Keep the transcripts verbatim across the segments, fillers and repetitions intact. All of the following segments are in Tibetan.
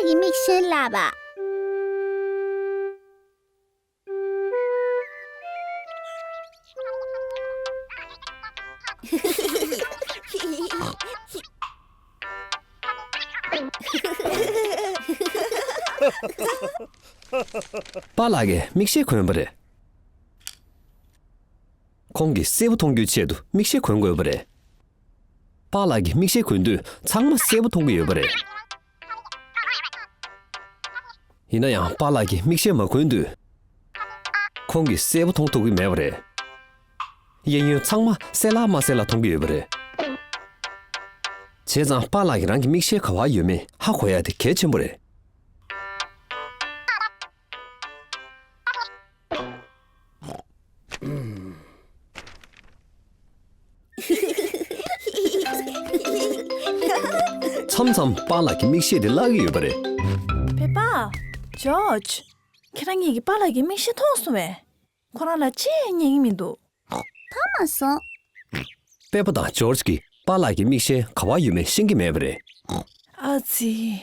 ཡི་མིག་ཤེལ་ལབ་པ། པཱ་ལགས་ཀྱིས་མིག་ཤེལ་གོན་པ་རེད། ཁོང་གིས་གསལ་པོ་མཐོང་རྒྱུའི་ཆེད་དུ་མིག་ཤེལ་གོན་དགོས་པ་རེད། པཱ་ལགས་ཀྱིས་མིག་ཤེལ་གོན་དུས་ཚང་མ་གསལ་པོ་མཐོང་གི་ཡོད་པ་རེད། ཡིན་ན་ཡང་པཱ་ལགས་ཀྱིས་མིག་ཤེལ་མ་གོན་དུས། ཁོང་གིས་གསལ་པོ་མཐོང་ཐུབ་ཀྱི་མེད་པ་རེད། གཡས་གཡོན་ཚང་མ་གསལ་ལྷག་མ་གསལ་ལྷག་མཐོང་གི་ཡོད་པ་རེད། བྱས་ཙང་པཱ་ལགས་ཀྱིས་རང་གི་མིག་ཤེལ་ག་པར་ཡོད་མེད་ཧ་གོ་ཡ་དེ་གལ་ཆེན་པོ་རེད། མཚམས་མཚམས་པཱ་ལགས་ཀྱི་མིག་ཤེལ་དེ་བརླག་གི་ཡོད་པ་རེད། པེ་པ། ཇོརྗ། ཁྱེད་རང་གཉིས་ཀྱིས་པཱ་ལགས་ཀྱི་མིག་ཤེལ་མཐོང་སོང་བས། ཁོ་རང་ལ་ཅི་ཡང་རྙེད་ཀྱི་མི་འདུག་མཐོང་མ་སོང་། པེ་པ་དང་ཇོརྗ་གིས་པཱ་ལགས་ཀྱི་མིག་ཤེལ་ག་པར་ཡོད་མེད་ཤེས་ཀྱི་མེད་པ་རེད། ཨ་ཙི།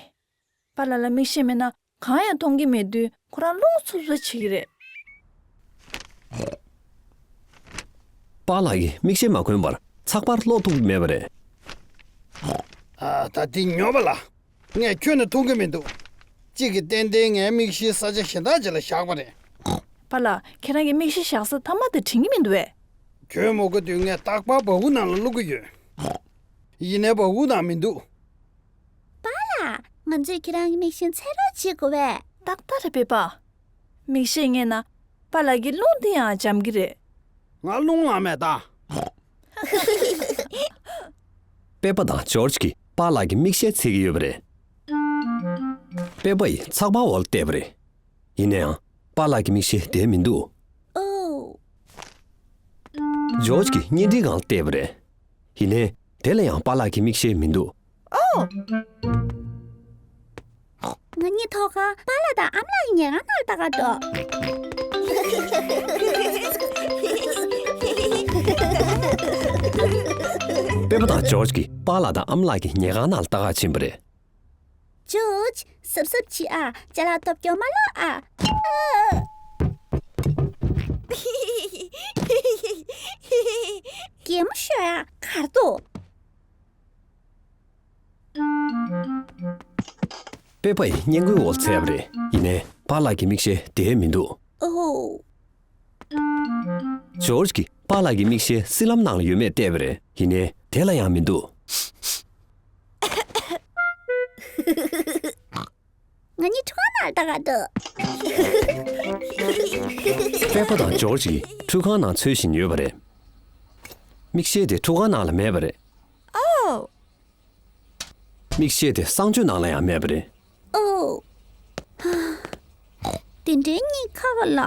པཱ་ལགས་ལ་མིག་ཤེལ་མེད་ན་གང་ཡང་མཐོང་གི་མེད་དུས་ཁོ་རང་རླུང་འཚུབ་འཚུབ་བྱེད་ཀྱི་རེད། པཱ་ལགས་ཀྱིས་མིག་ཤེལ་མ་གོན་པར་ཚགས་པར་ཀློག་ཐུབ་ཀྱི་མེད་པ་རེད། ཨ། ད་འདི་ཉོབ་པ་ལ། ངས་ཁྱོན་ནས་མཐོང་གི་མི་འདུག་གཅིག་གིས་ཏན་ཏན་ངའི་མིག་ཤེལ་ས་ཆ་གཞན་དག་ཅིག་ལ་བཞག་པ་རེད། པཱ་ལགས། ཁྱེད་རང་གི་མིག་ཤེལ་བཞག་ས་མཐའ་མ་དེ་དྲན་གྱི་མི་འདུག་གས། ཁྱོད་མ་གོ་དུས་ངས་རྟག་པར་སྦ་ཁུག་ནང་ལ་བླུག་གི་ཡོད། ཡིན་ནའི་སྦ་ཁུག་ནང་མི་འདུག་པཱ་ལགས། ང་ཚོས་ཁྱེད་རང་གི་མིག་ཤེལ་འཚོལ་རོགས་བྱེད་དགོས་པས། ཏག་ཏག་རེད་པེ་པ། མིག་ཤེལ་རྙེད་ན་པཱ་ལགས་ཀྱི་རླུང་དེ་ཡང་འཇམ་གྱི་རེད། ང་རླུང་ལངས་མེད་ད། པེ་པ་དང་ཇོརྗ་གིས་པཱ་ལགས་ཀྱི་མིག་ཤེལ་འཚོལ་གྱི་ཡོད་པ་རེད། པེ་པ་ཡིས་ཚགས་པར་འོག་ལ་བལྟས་པ་རེད། ཡིན་ནའང་པཱ་ལགས་ཀྱི་མིག་ཤེལ་དེར་མི་འདུག་ཨོ། ཇོརྗ་གིས་བརྙན་འཕྲིན་སྒང་ལ་བལྟས་པ་རེད། ཡིན་ནའི་དེ་ལ་ཡང་པཱ་ལགས་ཀྱི་མིག་ཤེལ་མི་འདུག་ཨོ། ང་གཉིས་ཐོག་ཁར་པཱ་ལགས་དང་ཨ་མ་ལགས་ཀྱི་ཉལ་ཁང་ནང་ལ་ལྟ་ག་འགྲོ། པེ་པ་དང་ཇོརྗ་གིས་པཱ་ལགས་དང་ཨ་མ་ལགས་ཀྱི་ཉལ་ཁང་ནང་ལ་ལྟ་ག་ཕྱིན་པ་རེད། ཇོརྗ། གཟབ་གཟབ་བྱེད་ཨ། ཅ་ལག་ཐོབ་སྐྱོ་མ་ལོག་ཨ། གད་མོ་ཤོར་ཡ་གར་འདུག་པེ་པ་ཡིས་སྔས་མགོའི་འོག་འཚོལ་བ་རེད། ཡིན་ནའི་པཱ་ལགས་ཀྱི་མིག་ཤེལ་དེར་མི་འདུག་ཨོ། ཇོརྗ་གིས་པཱ་ལགས་ཀྱི་མིག་ཤེལ་སྲིབ་ལམ་ནང་ལ་ཡོད་མེད་བལྟས་པ་རེད། ཡིན་ནའི་དེ་ལ་ཡང་མི་འདུག་ང་གཉིས་ཁྲུས་ཁང་ནང་ལ་ལྟ་ག་འགྲོ། པེ་པ་དང་ཇོརྗ་གིས་ཁྲུས་ཁང་ནང་འཚོལ་བཞིན་ཡོད་པ་རེད། མིག་ཤེལ་དེ་ཁྲུས་ཁང་ནང་ལ་མེད་པ་རེད། ཨོ། མིག་ཤེལ་དེ་གསང་སྤྱོད་ནང་ལ་ཡང་མེད་པ་རེད། ཨོ། དེ་འདྲའི་གཉིད་ཁ་ག་ལ།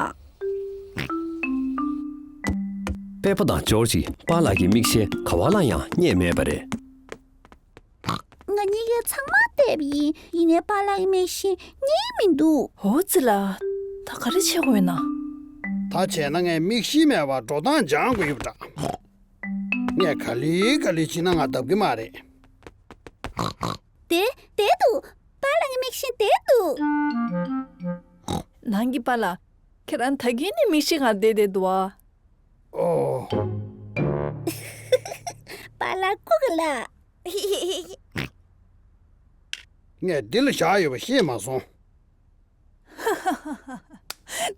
པེ་པ་དང་ཇོརྗ་གིས་པཱ་ལགས་ཀྱི་མིག་ཤེལ་ག་བ་ལ་ཡང་རྙེད་མེད་པ་རེད། ང་གཉིས་ཀས་ཚང་མ་བལྟས་པ་ཡིན། ཡིན་ནའི་པཱ་ལགས་ཀྱི་མིག་ཤེལ་རྙེད་མི་འདུག་ཨོ་ཙི་ལ། ད་ག་རེ་བྱེད་དགོས་ཡིན་ན། ད་བྱས་ན་ངས་མིག་ཤེལ་མེད་པར་འགྲོ་སྟངས་སྦྱང་དགོས་ཡོད་པ་འདྲ། ངས་ག་ལེ་ག་ལེ་བྱས་ན་ང་ལྡབ་ཀྱི་མ་རེད། དེ་དེ་འདུག་པཱ་ལགས་ཀྱི་མིག་ཤེལ་དེ་འདུག་ནང་གི་པཱ་ལགས། ཁྱེད་རང་ད་གིན་ནས་མིག་ཤེལ་སྒང་བསྡད་བསྡད་འདུག་ཨ། ཨོ། པཱ་ལགས་སྐུ་ག་ལ། ངས་འདི་ལ་བཞག་ཡོད་པ་ཤེས་མ་སོང་།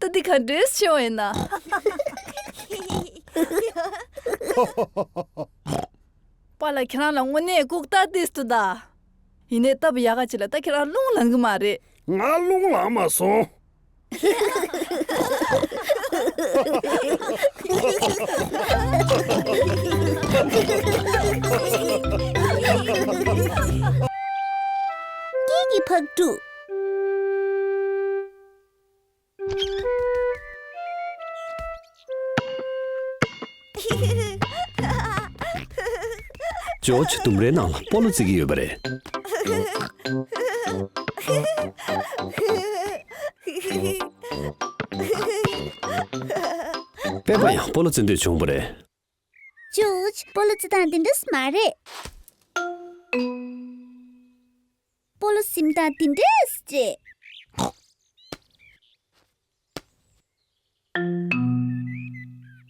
ད་འདི་ག་འདྲས་བྱེད་འོ་ཡིན་ན། པཱ་ལགས་ཁྱེད་རང་ལ་དངོས་གནས་ལྐུགས་རྟགས་ཏིས་ཏུ་ད། ཡིན་ནའི་སྟབས་ཡག་ག་ཅིག་ལ་ད་ཁྱེད་རང་རླུང་ལངས་གི་མ་རེད། ང་རླུང་ལངས་མ་སོང་། སྐད་ཀྱི་ཕག་ཕྲུག་ཇོརྗ་ལྡུམ་རའི་ནང་ལ་སྤོ་ལོ་རྩེད་ཀྱི་ཡོད་པ་རེད། པེ་པ་ཡང་སྤོ་ལོ་རྩེད་འདོད་བྱུང་བ་རེད། ཇོརྗ། སྤོ་ལོ་རྩེད་སྟངས་འདི་འདྲ་མ་རེད། སྤོ་ལོ་ཟིན་དང་དེ་འདྲས་རེད།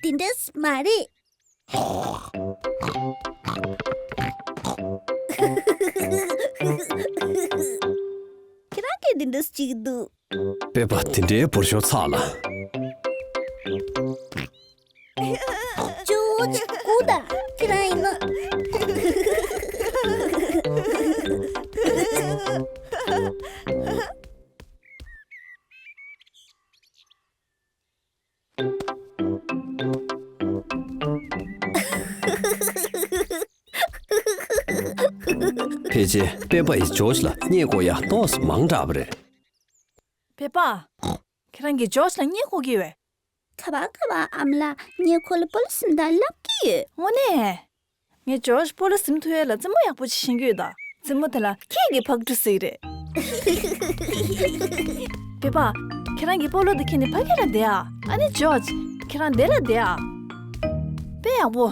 དེ་འདྲས་མ་རེད། ཁྱེད་རང་གིས་དེ་འདྲས་བྱེད་ཀྱི་འདུག་པེ་པ་དེ་འདྲའི་བོར་ཤོར་ཚར་ལ། ཇོརྗ་སྒུག་དང་། ཁྱེད་རང་ཡིན་ནོ། ཕལ་ཆེར་པེ་པ་ཡིས་ཇོརྗ་ལ་བརྙས་བཀོག་ཡག་ཏོག་ཙམ་མང་དྲགས་པ་རེད། པེ་པ། ཁྱེད་རང་གིས་ཇོརྗ་ལ་བརྙས་བཀོག་གི་ཡོད་པས། ག་པར་ག་པར་ཨ་མ་ལགས། ངས་ཁོ་ལ་སྤོ་ལོ་ཟིན་སྟངས་བསླབ་ཀྱི་ཡོད། དངོས་གནས། ངས་ཇོརྗ་སྤོ་ལོ་ཟིན་ཐུབ་ཡས་ལ་རྩེད་མོ་ཡག་པོ་ཅིག་ཤེས་ཀྱི་ཡོད་ད། རྩེད་མོ་དེ་ལ་སྐད་ཀྱི་ཕག་གྲུ་ཟེར་གྱི་རེད། པེ་པ། ཁྱེད་རང་གིས་སྤོ་ལོ་དེ་ཁྱེར་ནས་ཕ་གི་ལ་བསྡད་ཨ། ཨ་ནི་ཇོརྗ། ཁྱེད་རང་འདི་ལ་བསྡད་ཨ། དཔེ་ཡག་པོ།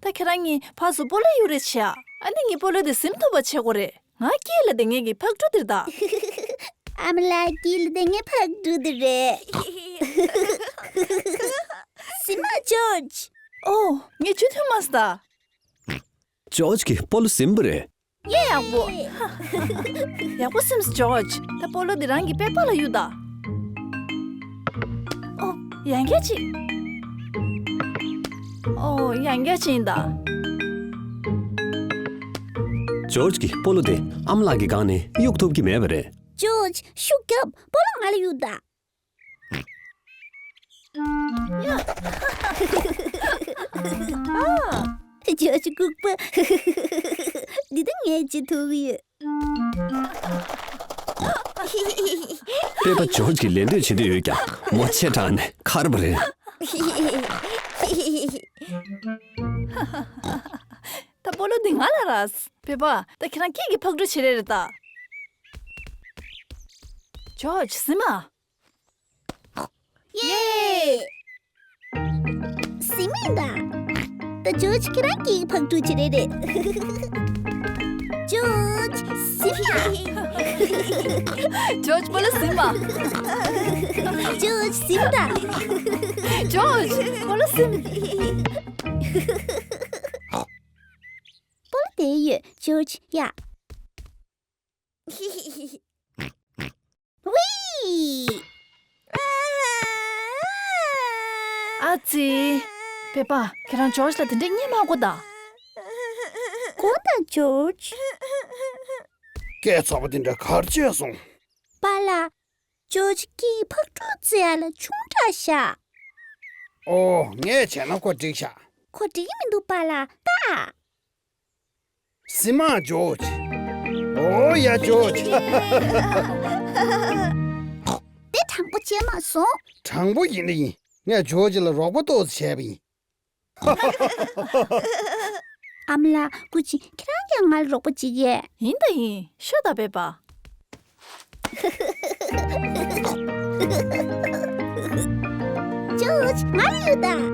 ད་ཁྱེད་རང་གཉིས་ཕར་ཚུར་སྤོ་ལོ་གཡུག་རེས་བྱེད་ཨ། ཨ་ནི་ངས་སྤོ་ལོ་དེ་ཟིན་ཐུབ་པ་བྱེད་དགོས་རེད། ང་དཀྱིལ་ལ་བསྡད་མཁན་གྱི་ཕག་གྲུ་དེ་རེད་ད། ཨ་མ་ལགས། དཀྱིལ་ལ་བསྡད་མཁན་ཕག་གྲུ་དེ་རེད། ཟིན་མ་ཇོརྗ། ཨོ། ངས་ཇུས་ཐོན་མ་སོང་ད། ཇོརྗ་གིས་སྤོ་ལོ་ཟིན་པ་རེད། ཡེ། ཡག་པོ། ཡག་པོ་ཟིན་སོང་ཇོརྗ། ད་སྤོ་ལོ་འདི་རང་གི་པེ་པ་ལ་གཡུག་དང་། ཨོ། ཡང་བསྐྱར་ཅིག་ཨོ། ཡང་བསྐྱར་ཅིག་ཡིན་ད། ཇོརྗ་གིས་སྤོ་ལོ་དེ་ཨ་མ་ལགས་ཀྱི་སྒང་ནས་གཡུག་ཐུབ་ཀྱི་མེད་པ་རེད། ཇོརྗ། ཤུགས་རྒྱོབ། སྤོ་ལོ་ང་ལ་གཡུག་དང་། ཡ། ཨ། ཇོརྗ་ལྐུགས་པ། འདི་ད་ངས་བྱེད་ཐུབ་ཀྱི་ཡོད། པེ་པ་ཇོརྗ་གིས་ལད་ཟློས་བྱེད་འདོད་ཡོད་ཀྱང་མོ་ཆེ་དྲགས་ནས་ཁར་བ་རེད། ད་སྤོ་ལོ་འདི་ང་ལ་རག་པེ་པ། ད་ཁྱེད་རང་སྐད་ཀྱི་ཕག་གྲུ་བྱེད་རེས་རེད་ད། ཇོརྗ། ཟིན་མ། ཡེ། ཟིན་མིན་ད། ད་ཇོརྗ་ཁྱེད་རང་གི་ཕག་གྲུ་ཅི་རེད་རེད། ཇོརྗ་ཟིན་མ། ཇོརྗ་སྤོ་ལོ་ཟིན་མ། ཇོརྗ་ཟིན་ད། ཇོརྗ་སྤོ་ལོ་ཟིན། སྤོ་ལོ་དེ་ཡོད་ཇོརྗ་ཡ། ཝི། ཨ་ཙི། པེ་པ། ཁྱེད་རང་ཇོརྗ་ལ་དེ་འདྲས་བརྙས་མ་དགོས་ད། དགོས་ད་ཇོརྗ། སྐད་ཚ་པོ་དེ་འདྲ་ག་རེ་བྱས་སོང་། པཱ་ལགས། ཇོརྗ་སྐད་ཕག་གྲུ་རྩེ་ཡག་ལ་ཆུང་དྲགས་ཤག་ཨོ། ངས་བྱས་ན་ཁོ་འགྲིག་ཤག་ཁོ་འགྲིག་གི་མི་འདུག་པཱ་ལགས། ད། ཟིན་མ་ཇོརྗ། ཨོ་ཡ་ཇོརྗ། དེ་དྲང་པོ་བྱས་མ་སོང་། དྲང་པོ་ཡིན་ན་ཡིན། ངས་ཇོརྗ་ལ་རོགས་པ་ཏོག་ཙམ་བྱས་པ་ཡིན། ཨ་མ་ལགས། སྐུ་མཁྱེན། ཁྱེད་རང་ཀྱང་ང་ལ་རོགས་པ་བྱེད་ཀྱི། ཡིན་ད་ཡིན། ཤོད་ད་པེ་པ། ཇོརྗ། ང་ལ་གཡུག་དང་།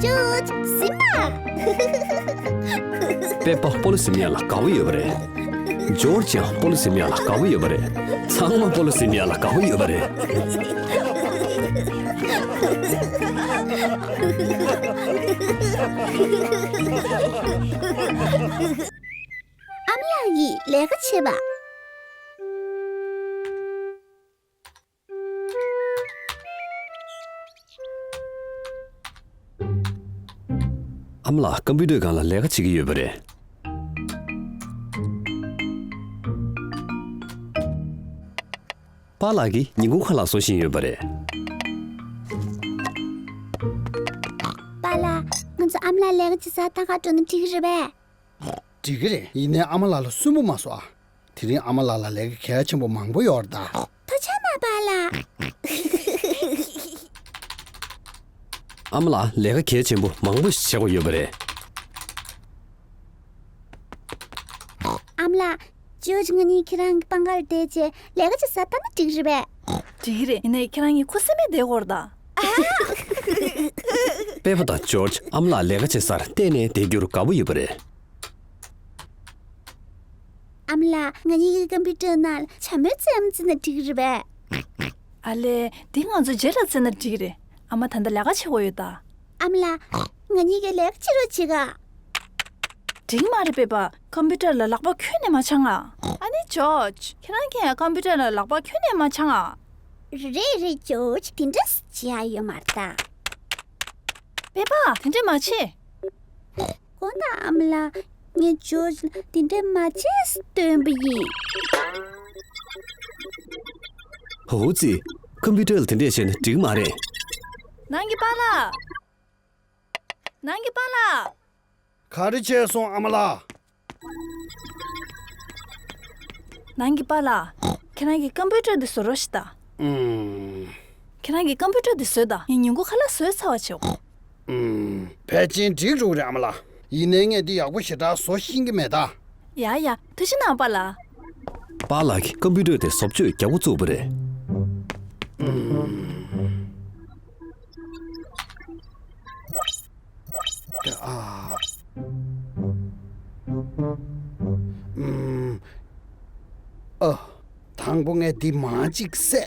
ཇོརྗ་ཟིན་མ། པེ་པ་སྤོ་ལོ་ཟིན་ཡག་ལ་དགའ་པོ་ཡོད་པ་རེད། ཇོརྗ་ཡང་སྤོ་ལོ་ཟིན་ཡག་ལ་དགའ་པོ་ཡོད་པ་རེད། ཚང་མ་སྤོ་ལོ་ཟིན་ཡག་ལ་དགའ་པོ་ཡོད་པ་རེད། ཨ་མ་ལགས་ཀྱིས་ལས་ཀ་བྱེད་པ། ཨ་མ་ལགས་ཀམ་པུ་ཊར་སྒང་ལ་ལས་ཀ་བྱེད་ཀྱི་ཡོད་པ་རེད། པཱ་ལགས་ཀྱིས་ཉིན་གུང་ཁ་ལག་བཟོ་བཞིན་ཡོད་པ་རེད། པཱ་ལགས། ང་ཚོ་ཨ་མ་ལགས་ལས་ཀ་བྱེད་སར་ལྟ་ག་འགྲོ་ན་འགྲིག་གི་རེད་པས། འགྲིག་གི་རེད། ཡིན་ནའི་ཨ་མ་ལགས་ལ་སུན་པོ་མ་བཟོ་ཨ། དེ་རིང་ཨ་མ་ལགས་ལ་ལས་ཀ་གལ་ཆེན་པོ་མང་པོ་ཡོད་རེད་ད། ཐུགས་རྗེ་གནང་པཱ་ལགས། ཨ་མ་ལགས་ལས་ཀ་གལ་ཆེན་པོ་མང་པོ་ཞིག་བྱེད་དགོས་ཡོད་པ་རེད། ཨ་མ་ལགས། ཇོརྗ་ང་གཉིས་ཁྱེད་རང་གི་པང་ཁར་བསྡད་བྱས་ལས་ཀ་བྱེད་སར་ལྟ་ན་འགྲིག་གི་རེད་པས། འགྲིག་གི་རེད། ཡིན་ནའི་ཁྱེད་རང་གཉིས་ཁུ་སིམ་མེར་བསྡད་དགོས་རེད་ད། པེ་པ་དང་ཇོརྗ་ཨ་མ་ལགས་ལས་ཀ་བྱེད་སར་གཏན་ནས་བསྡད་རྒྱུར་དགའ་པོ་ཡོད་པ་རེད། ཨ་མ་ལགས། ང་གཉིས་ཀྱི་ཀམ་པུ་ཊར་ནང་ལ་བྱ་མོའི་རྩེད་མོ་རྩེས་ན་འགྲིག་གི་རེད་པས། ཨ་ལས། འདི་ང་ཚོ་རྗེས་ལ་རྩེས་ན་འགྲིག་གི་རེད། ཨ་མ་ད་ལྟ་ལས་ཀ་བྱེད་དགོས་ཡོད་ད། ཨ་མ་ལགས། ང་གཉིས་ཀྱི་ལས་ཀ་ཕྱི་རུ་བྱེད་ག་འགྲིག་མ་རེད་པེ་པ། ཀམ་པུ་ཊར་ལ་ལག་པ་ཁྱོན་ནས་མ་འཆང་ཨ། ཨ་ནི་ཇོརྗ། ཁྱེད་རང་གིས་ཀམ་པུ་ཊར་ལ་ལག་པ་ཁྱོན་ནས་མ་འཆང་ཨ། རེད་རེད་ཇོརྗ། དེ་འདྲ་བྱེད་ཡ་ཡོད་མ་རེད་ད། པེ་པ། དེ་འདྲ་མ་བྱེད། དགོངས་དག་ཨ་མ་ལགས། ངས་ཇོརྗ་ལ་དེ་འདྲ་མ་བྱེད་ཟེར་སྟོན་པ་ཡིན། ཧོ་ཙི། ཀམ་པུ་ཊར་ལ་དེ་འདྲས་བྱས་ན་འགྲིག་མ་རེད། ནང་གི་པཱ་ལགས། ནང་གི་པཱ་ལགས། ག་རེ་བྱས་སོང་ཨ་མ་ལགས། ནང་གི་པཱ་ལགས། ཁྱེད་རང་གིས་ཀམ་པུ་ཊར་འདི་བཟོ་རོགས་ཞེས་ད། ཨུམ། ཁྱེད་རང་གིས་ཀམ་པུ་ཊར་འདི་བཟོས་ད། ངས་ཉིན་གུང་ཁ་ལག་བཟོས་ཚར་བ་བྱེད། ཨུམ། ཕལ་ཆེར་འགྲིག་འགྲོ་གི་རེད་ཨ་མ་ལགས། ཡིན་ནའི་ངས་འདི་ཡག་པོ་ཞེ་དྲག་བཟོ་ཤེས་ཀྱི་མེད་ད། ཡ་ཡ། ཐུགས་རྗེ་གནང་པཱ་ལགས། པཱ་ལགས་ཀྱིས་ཀམ་པུ་ཊར་དེ་བཟོ་བཅོས་རྒྱག་འགོ་བཙུགས་པ་རེད། ཨུམ། ཨ། ཨུམ། ཨ། དང་པོ་ངས་འདི་མར་གཅིག་བསད།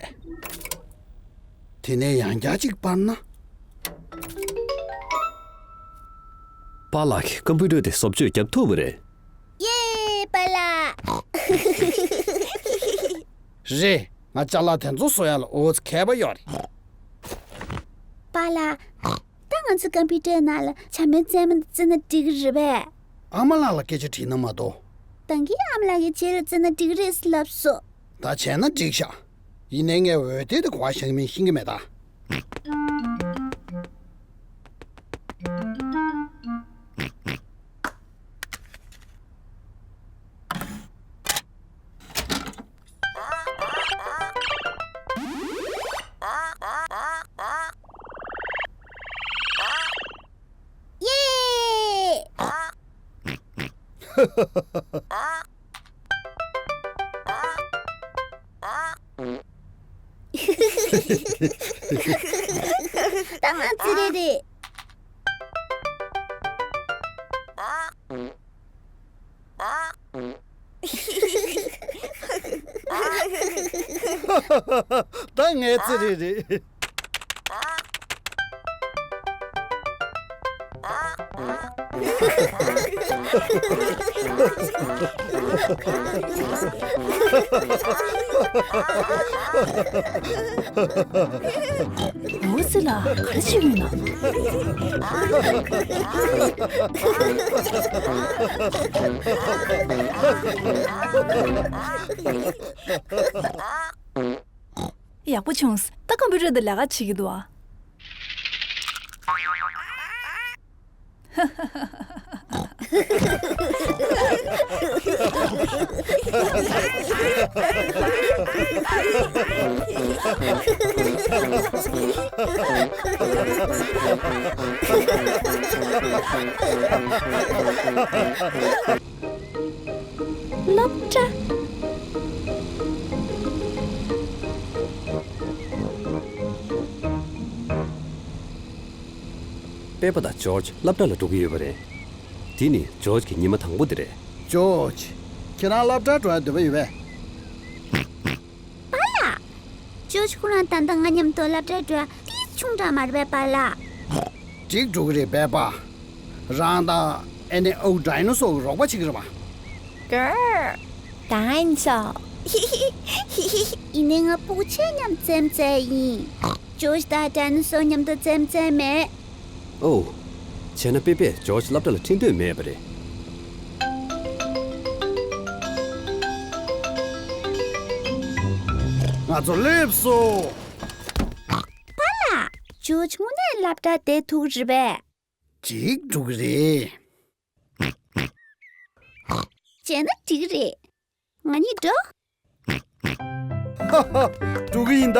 དེ་ནས་ཡང་བསྐྱར་གཅིག་སྤར་ན། པཱ་ལགས་ཀྱིས་ཀམ་པུ་ཊར་དེ་བཟོ་བཅོས་རྒྱག་ཐུབ་པ་རེད། ཡེ། པཱ་ལགས། རེད། ང་ཅ་ལག་དེ་ཚོ་བཟོ་ཡ་ལ་འོ་ཙི་མཁས་པ་ཡོད་རེད། པཱ་ལགས། ད་ང་ཚོ་ཀམ་པུ་ཊར་ནང་ལ་བྱ་མོའི་རྩེད་མོ་རྩེས་ན་འགྲིག་གི་རེད་པས། ཨ་མ་ལགས་ལ་སྐད་ཆ་དྲིས་ན་མ་གཏོགས། ད་གིན་ཨ་མ་ལགས་ཀྱིས་རྗེས་ལ་རྩེས་ན་འགྲིག་གི་རེད་ཟེར་ལབ་སོང་། ད་བྱས་ན་འགྲིག་ཤག་ཡིན་ནའི་ངས་འོད་སྡེར་དེ་ག་པར་བཞག་མིན་ཤེས་ཀྱི་མེད་ད། ཡེ། ད་ང་ཚེ་རེད་རེད། ད་ངའི་ཚེ་རེད་རེད། འོ་ཙི་ལ་ག་རེ་བྱེད་ཡོད་ན། ཡག་པོ་བྱུང་། ད་ཀམ་པུ་ཊར་དེ་ལས་ཀ་བྱེད་ཀྱི་འདུག་ཨ། སློབ་གྲྭ། པེ་པ་དང་ཇོརྗ་སློབ་གྲྭ་ལ་འགྲོ་གི་ཡོད་པ་རེད། འདི་ནི་ཇོརྗ་གི་ཉི་མ་དང་པོ་དེ་རེད། ཇོརྗ། ཁྱེད་རང་སློབ་གྲྭར་འགྲོ་ཡ་འདོད་པ་ཡོད་པས། པཱ་ལགས། ཇོརྗ་ཁོ་རང་ད་ལྟ་ང་མཉམ་དུ་སློབ་གྲྭར་འགྲོ་ཡ་ཏོག་ཙམ་ཆུང་དྲགས་མ་རེད་པས་པཱ་ལགས། འགྲིག་འགྲོ་གི་རེད་པས་པཱ། རང་དང་ཨེ་ནི་ཨའུ་ཌའི་ནོ་སོར་གྱིས་རོགས་པ་བྱེད་ཀྱི་རེད་པ། ཀ། ཌའི་ནོ་སོར། ཡིན་ནའི་ང་སྤུ་གུ་ཆེ་མཉམ་རྩེད་མོ་རྩེ་ཡིན། ཇོརྗ་དང་ཌའི་ནོ་སོར་མཉམ་དུ་རྩེད་མོ་རྩེ་མེད། ཨོ། བྱས་ན་པེ་པས་ཇོརྗ་སློབ་གྲྭ་ལ་ཁྲིད་འདོད་མེད་པ་རེད། ང་ཚོ་སླེབས་སོང་། པཱ་ལགས། ཇོརྗ་དངོས་གནས་སློབ་གྲྭར་བསྡད་ཐུབ་ཀྱི་རེད་པས། འགྲིག་འགྲོ་གི་རེད། བྱས་ན་འགྲིག་གི་རེད། ང་གཉིས་འགྲོ། ཧ་ཧ། འགྲོ་གི་ཡིན་ད།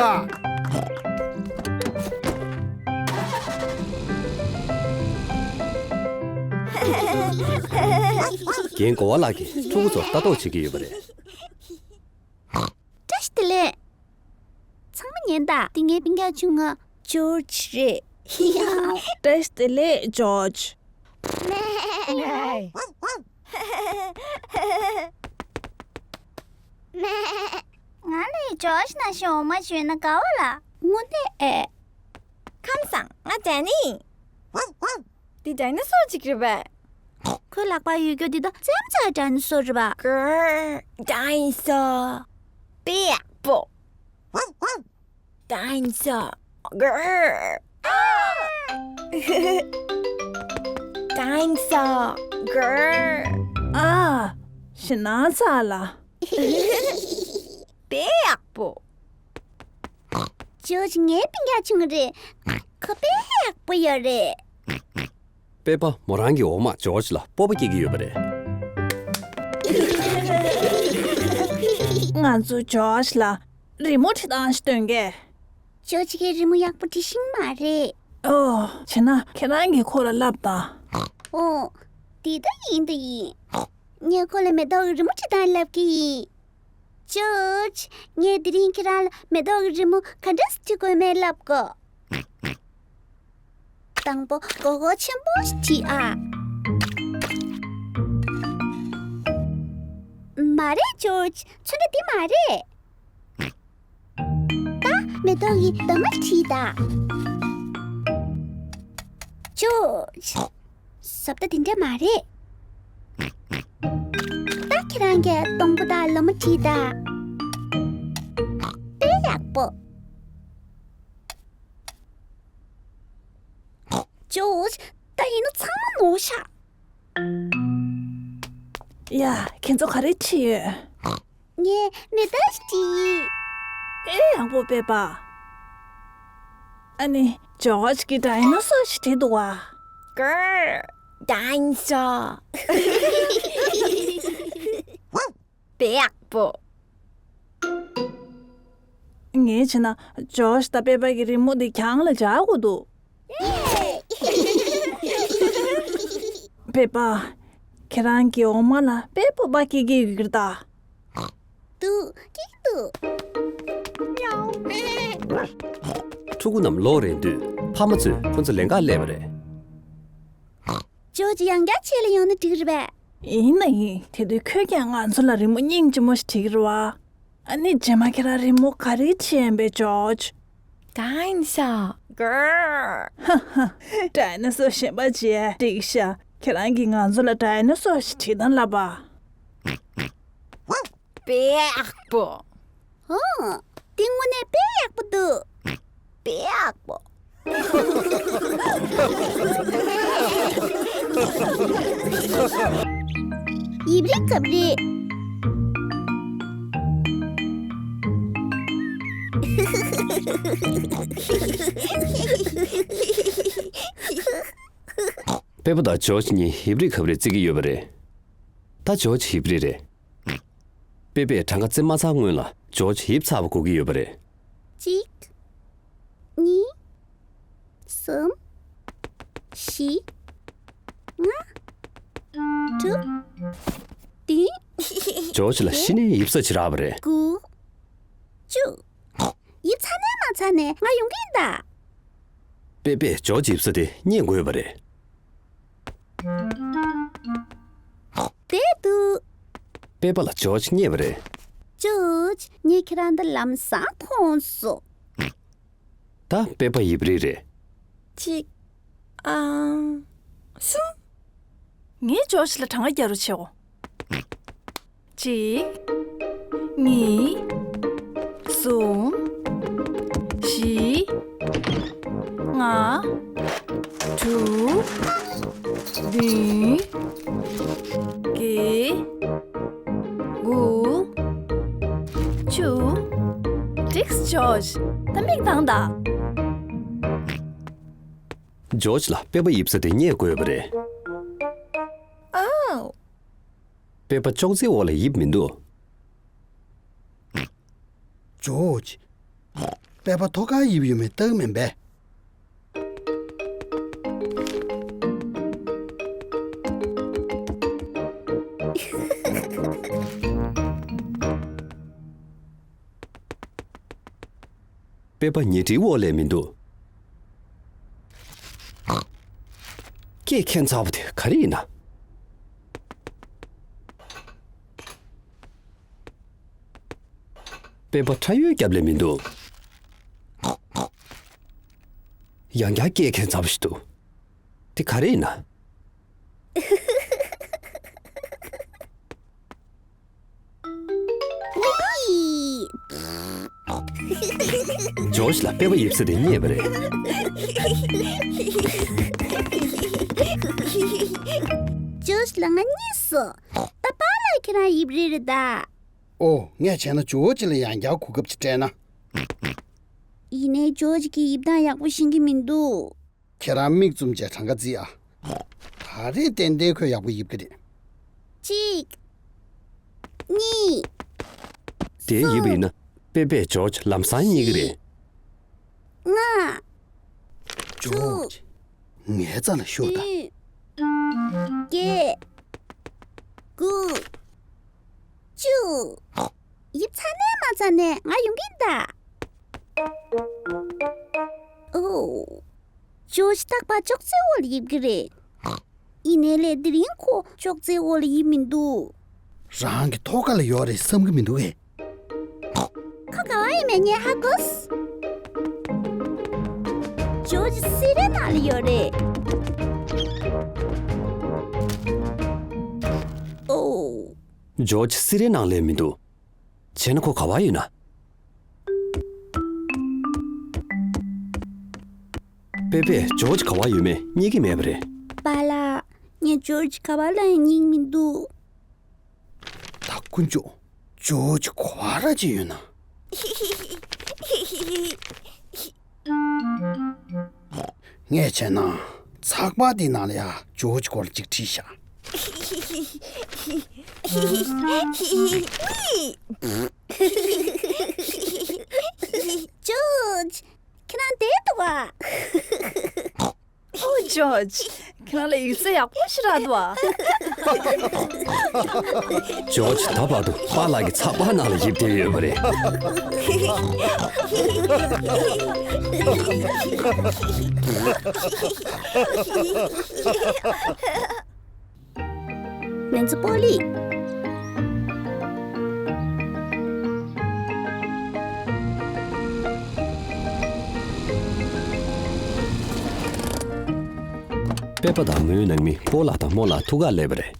རྒན་གོ་བ་ལགས་ཀྱིས་ཕྲུ་གུ་ཚོར་ལྟ་རྟོག་བྱེད་ཀྱི་ཡོད་པ་རེད། བཀྲ་ཤིས་བདེ་ལེགས། ཚང་མ་ཉན་ད། འདི་ངའི་སྤུན་ཀྱག་ཆུང་ང་ཇོརྗ་རེད། བཀྲ་ཤིས་བདེ་ལེགས་ཇོརྗ། ངའི་སྤུན་ཀྱག་ཆུང་ང་ཇོརྗ་རེད། ང་ལ་ཇོརྗ་ནང་བཞིན་འོ་མ་བཞོས་ན་དགའ་བ་ལ། དངོས་གནས་ཨེ། ཁམས་བཟང་། ང་ཌེ་ནི་ཡིན། འདི་ཌའི་ནོ་སོར་ཅིག་རེད་པས། ཁོའི་ལག་པར་ཡོད་རྒྱུ་འདི་དག་ཙེམ་ཙེ་ཌའི་ནོ་སོར་རེད་པ། གར། ཌའི་ནོ་སོར། དཔེ་ཡག་པོ། ཌའི་ནོ་སོར། གར། ཌའི་ནོ་སོར། གར། ཨ། ཞེད་སྣང་ཚ་ལ། དཔེ་ཡག་པོ། ཇོརྗ་ངའི་སྤུན་ཀྱག་ཆུང་ངུ་རེད། ཁོ་དཔེ་ཡག་པོ་ཡོད་རེད། པེ་པ། མོ་རང་གི་འོ་མ་ཇོརྗ་ལ་སྤོབས་པ་སྐྱེ་གི་ཡོད་པ་རེད། ང་ཚོ་ཇོརྗ་ལ་རི་མོ་བྲིས་སྟངས་ཤིག་སྟོན་གས། ཇོརྗ་གིས་རི་མོ་ཡག་པོ་བྲིས་ཤེས་མ་རེད། ཨོ། བྱས་ན་ཁྱེད་རང་གིས་ཁོ་ལ་བསླབ་དང་། ཨོ། དེ་ད་ཡིན་ད་ཡིན། ངས་ཁོ་ལ་མེ་ཏོག་གི་རི་མོ་བྲིས་སྟངས་བསླབ་ཀྱི་ཡིན། ཇོརྗ། ངས་དེ་རིང་ཁྱེད་རང་ལ་མེ་ཏོག་གི་རི་མོ་ག་འདྲ་སེ་བྲིས་དགོས་མེད་བསླབ་གོ། དང་པོ་མགོ་སྐོར་ཆེན་པོ་ཞིག་བྲིས་ཨ། མ་རེད་ཇོརྗ། ཚོན་ཁྲ་འདི་མ་རེད། ད་མེ་ཏོག་གི་འདབ་མ་བྲིས་ད། ཇོརྗ། བཟོ་ལྟ་དེ་འདྲ་མ་རེད། ད་ཁྱེད་རང་གིས་སྡོང་པོ་དང་ལོ་མ་བྲིས་དང་། དཔེ་ཡག་པོ། ཇོརྗ། ད་ཡིན་ན་ཚང་མ་ནོར་ཤག་ཡ། ཁྱེད་ཚོ་ག་རེ་བྲིས་ཡོད། ངས་མེ་ཏོག་ཞིག་བྲིས། ཨེ། ཡག་པོ་པེ་པ། ཨ་ནི་ཇོརྗ་གིས་ཌའི་ནོ་སོར་ཞིག་བྲིས་འདུག་བ། གར། ཌའི་ནོ་སོར། དཔེ་ཡག་པོ། ངས་བྱས་ན་ཇོརྗ་དང་པེ་པ་གི་རི་མོ་འདི་གྱང་ལ་འཇགས་དགོས་འདུག་པེ་པ། ཁྱེད་རང་གི་འོ་མ་ལ་དཔེ་སྤོབས་པ་སྐྱེ་གི་ཡོད་ཀྱི་རེད་ད། འདུག་སྐྱེ་གི་འདུག་ཕྲུ་གུ་རྣམས་ལོག་རན་དུས་ཕ་མ་ཚོས་ཁོ་ཚོ་ལེན་གར་སླེབས་པ་རེད། ཇོརྗ་ཡང་བསྐྱར་ཆེད་ལ་ཡོང་ན་འགྲིག་རེད་པས། ཡིན་ན་ཡིན། དེ་དུས་ཁོས་ཀྱང་ང་ཚོ་ལ་རི་མོ་སྙིང་རྗེ་མོ་ཞིག་བྲིས་ཀྱི་རེད་བ། ཨ་ནི་རྗེས་མ་ཁྱེད་རང་རི་མོ་ག་རེ་བྲིས་ཡིན་པས་ཇོརྗ། ཌའི་ནོ་སོར། གར། ཧ་ཧ། ཌའི་ནོ་སོར་གཞན་པ་བྱས་འགྲིག་ཤག་ཁྱེད་རང་གིས་ང་ཚོ་ལ་ཌའི་ནོ་སོར་ཞིག་བྲིས་དང་ལབ་པ། དཔེ་ཡག་པོ། ཨོ། འདི་དངོས་གནས་དཔེ་ཡག་པོ་འདུག་དཔེ་ཡག་པོ། ཡིབ་རི་གབ་རི། པེ་པ་དང་ཇོརྗ་གཉིས་ཡིབ་རི་གབ་རི་རྩེ་གི་ཡོད་པ་རེད། ད་ཇོརྗ་ཡིབ་རི་རེད། པེ་པས་གྲངས་ཀ་རྩེ་མ་ཚར་སྔོན་ལ་ཇོརྗ་ཡིབ་ཚར་བ་གོ་གི་ཡོད་པ་རེད། གཅིག་གཉིས། གསུམ། བཞི། ལྔ། དྲུག་བདུན། ཇོརྗ་ལ་གཞི་ནས་ཡིབ་ས་ཅིག་རག་པ་རེད། དགུ། བཅུ། ཡིབ་ཚར་ནས་མ་ཚར་ནས་ང་ཡོང་གི་ཡིན་ད། པེ་པས་ཇོརྗ་ཡིབ་ས་དེ་རྙེད་དགོས་པ་རེད། དེ་འདུག་པེ་པ་ལ་ཇོརྗ་རྙེད་པ་རེད། ཇོརྗ། ངས་ཁྱེད་རང་འདི་ལམ་སང་མཐོང་སོང་། ད་པེ་པ་ཡིབ་རི་རེད། གཅིག་ཨང་། གསུམ། ངས་ཇོརྗ་ལ་གྲངས་ཀ་རྒྱག་རོགས་བྱེད་འོ། གཅིག་གཉིས། གསུམ། བཞི། ལྔ། དྲུག་བདུན། བརྒྱད། དགུ། བཅུ། འགྲིགས་ཇོརྗ། ད་མིག་གདངས་དང་། ཇོརྗ་ལ་པེ་པ་ཡིབ་ས་དེ་རྙེད་དགོས་པ་རེད། ཨའོ། པེ་པ་ཅོག་ཙེའི་འོག་ལ་ཡིབ་མི་འདུག་ཇོརྗ། པེ་པ་ཐོག་ཁར་ཡིབ་ཡོད་མེད་ལྟ་གི་མིན་པས། པེ་པ་ཉལ་ཁྲིའི་འོག་ལས་མི་འདུག་སྐད་ཁྱད་མཚར་པོ་དེ་ག་རེ་ཡིན་ན། པད་པ་ཁྲ་ཡོལ་རྒྱབ་ལེ་མི་འདུག་ཡང་བསྐྱར་སྐད་མཁན་ཚ་པོ་ཞིག་འདུག་དེ་ག་རེ་ཡིན་ན། ཇོརྗ་ལ་པད་པ་ཡིབ་ས་དེ་རྙེད་པ་རེད། ཇོརྗ་ལ་ང་རྙེད་སོང་། ད་པཱ་ལགས་ཁྱེད་རང་ཡིབ་རེད་རེད་ད། ཨོ། ངས་བྱས་ན་ཇོ་ཇི་ལ་ཡང་བསྐྱར་གོ་སྐབས་ཅིག་སྤྲད་ན། ཡིན་ནའི་ཇོ་ཇི་གི་ཡིབ་སྟངས་ཡག་པོ་ཤེས་ཀྱི་མི་འདུག་ཁྱེད་རང་མིག་བཙུམ་བྱས་གྲངས་ཀ་བརྩིས་ཨ། ད་རེས་ཏན་ཏན་ཁོས་ཡག་པོ་ཡིབ་ཀྱི་རེད། གཅིག་གཉིས། དེ་ཡིབ་པ་ཡིན་ན་པེ་པེ་ཇོ་ཇི་ལམ་སང་རྙེད་ཀྱི་རེད། ལྔ། ཇོ་ཇི། ངའི་རྩ་ལ་ཤོག་ད། བདུན། བརྒྱད། དགུ། བཅུ། ཡིབ་ཚར་ནས་མ་ཚར་ནས་ང་ཡོང་གིན་ད། ཨོ། ཇོ་ཇི་རྟག་པར་ཅོག་ཙེའི་འོག་ལ་ཡིབ་ཀྱི་རེད། ཡིན་ནའི་ལས་དེ་རིང་ཁོ་ཅོག་ཙེའི་འོག་ལ་ཡིབ་མི་འདུག་རང་གི་ཐོག་ཁ་ལ་ཡོད་རེད་བསམ་གྱི་མི་འདུག་གས། ཁོ་ག་བ་ཡིན་མེད་ངས་ཧ་གོ། ཇོ་ཇི་སི་རའི་ནང་ལ་ཡོད་རེད། ཨོ། ཇོ་ཇི་སི་རའི་ནང་ལ་མི་འདུག་བྱས་ན་ཁོ་ག་བ་ཡོད་ན། པེ་པེ་ཇོ་ཇི་ག་བ་ཡོད་མེད་རྙེད་ཀྱི་མེད་པ་རེད། པཱ་ལགས། ངས་ཇོ་ཇི་ག་བ་ལ་ཡང་རྙེད་མི་འདུག་ད་དཀོན་མཆོག་ཇོ་ཇི་ག་བ་ར་ཅིག་ཡོད་ན། ངས་བྱས་ན་ཚགས་པར་འདི་ནང་ལ་ཡ་ཇོ་ཇི་སྐོར་ཅིག་བྲིས་ཤག་ཇོ་ཇི། ཁྱེད་རང་བསྡད་འདུག་ག་ཨོ་ཇོ་ཇི། ཁྱེད་རང་ལ་ཡིག་ཚད་ཡག་པོ་ཞིག་རག་འདུག་ཨ། ཇོ་ཇི་ད་བར་དུ་པཱ་ལགས་ཀྱི་ཚགས་པར་ནང་ལ་ཡིབ་བསྡད་ཡོད་པ་རེད། ང་ཚོ་པོ་ལི། པེ་པ་དང་མོའི་ནང་མི་པོ་ལགས་དང་རྨོ་ལགས་ཐུག་གར་སླེབས་པ་རེད།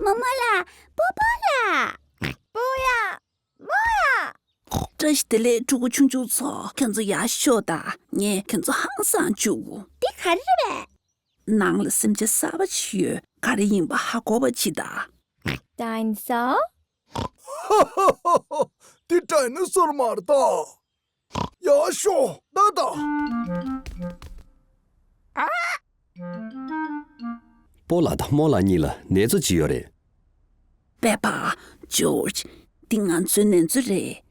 རྨོ་མོ་ལགས། པོ་པོ་ལགས། པོ་ཡ། རྨོ་ཡ། བཀྲ་ཤིས་བདེ་ལེགས་ཕྲུ་གུ་ཆུང་ཆུང་ཚོ། ཁྱོད་ཚོ་ཡར་ཤོག་དང་། ངས་ཁྱོད་ཚོ་ཧང་སང་བཅུག་འདི་ག་རེ་རེད་པས། ནང་ལ་སེམས་ཅན་གསར་པ་ཅིག་ཡོད། ག་རེ་ཡིན་པ་ཧ་གོ་བ་ཅིག་ད། ཌའི་ནོ་སོར། འདི་ཌའི་ནོ་སོར་མ་རེད་ད། ཡར་ཤོག་ད་ད། པོ་ལགས་དང་རྨོ་ལགས་གཉིས་ལ་ནེ་ཙོ་ཅིག་ཡོད་རེད། པེ་པ། ཇོརྗ། འདི་ང་ཚོའི་ནེ་ཙོ་རེད།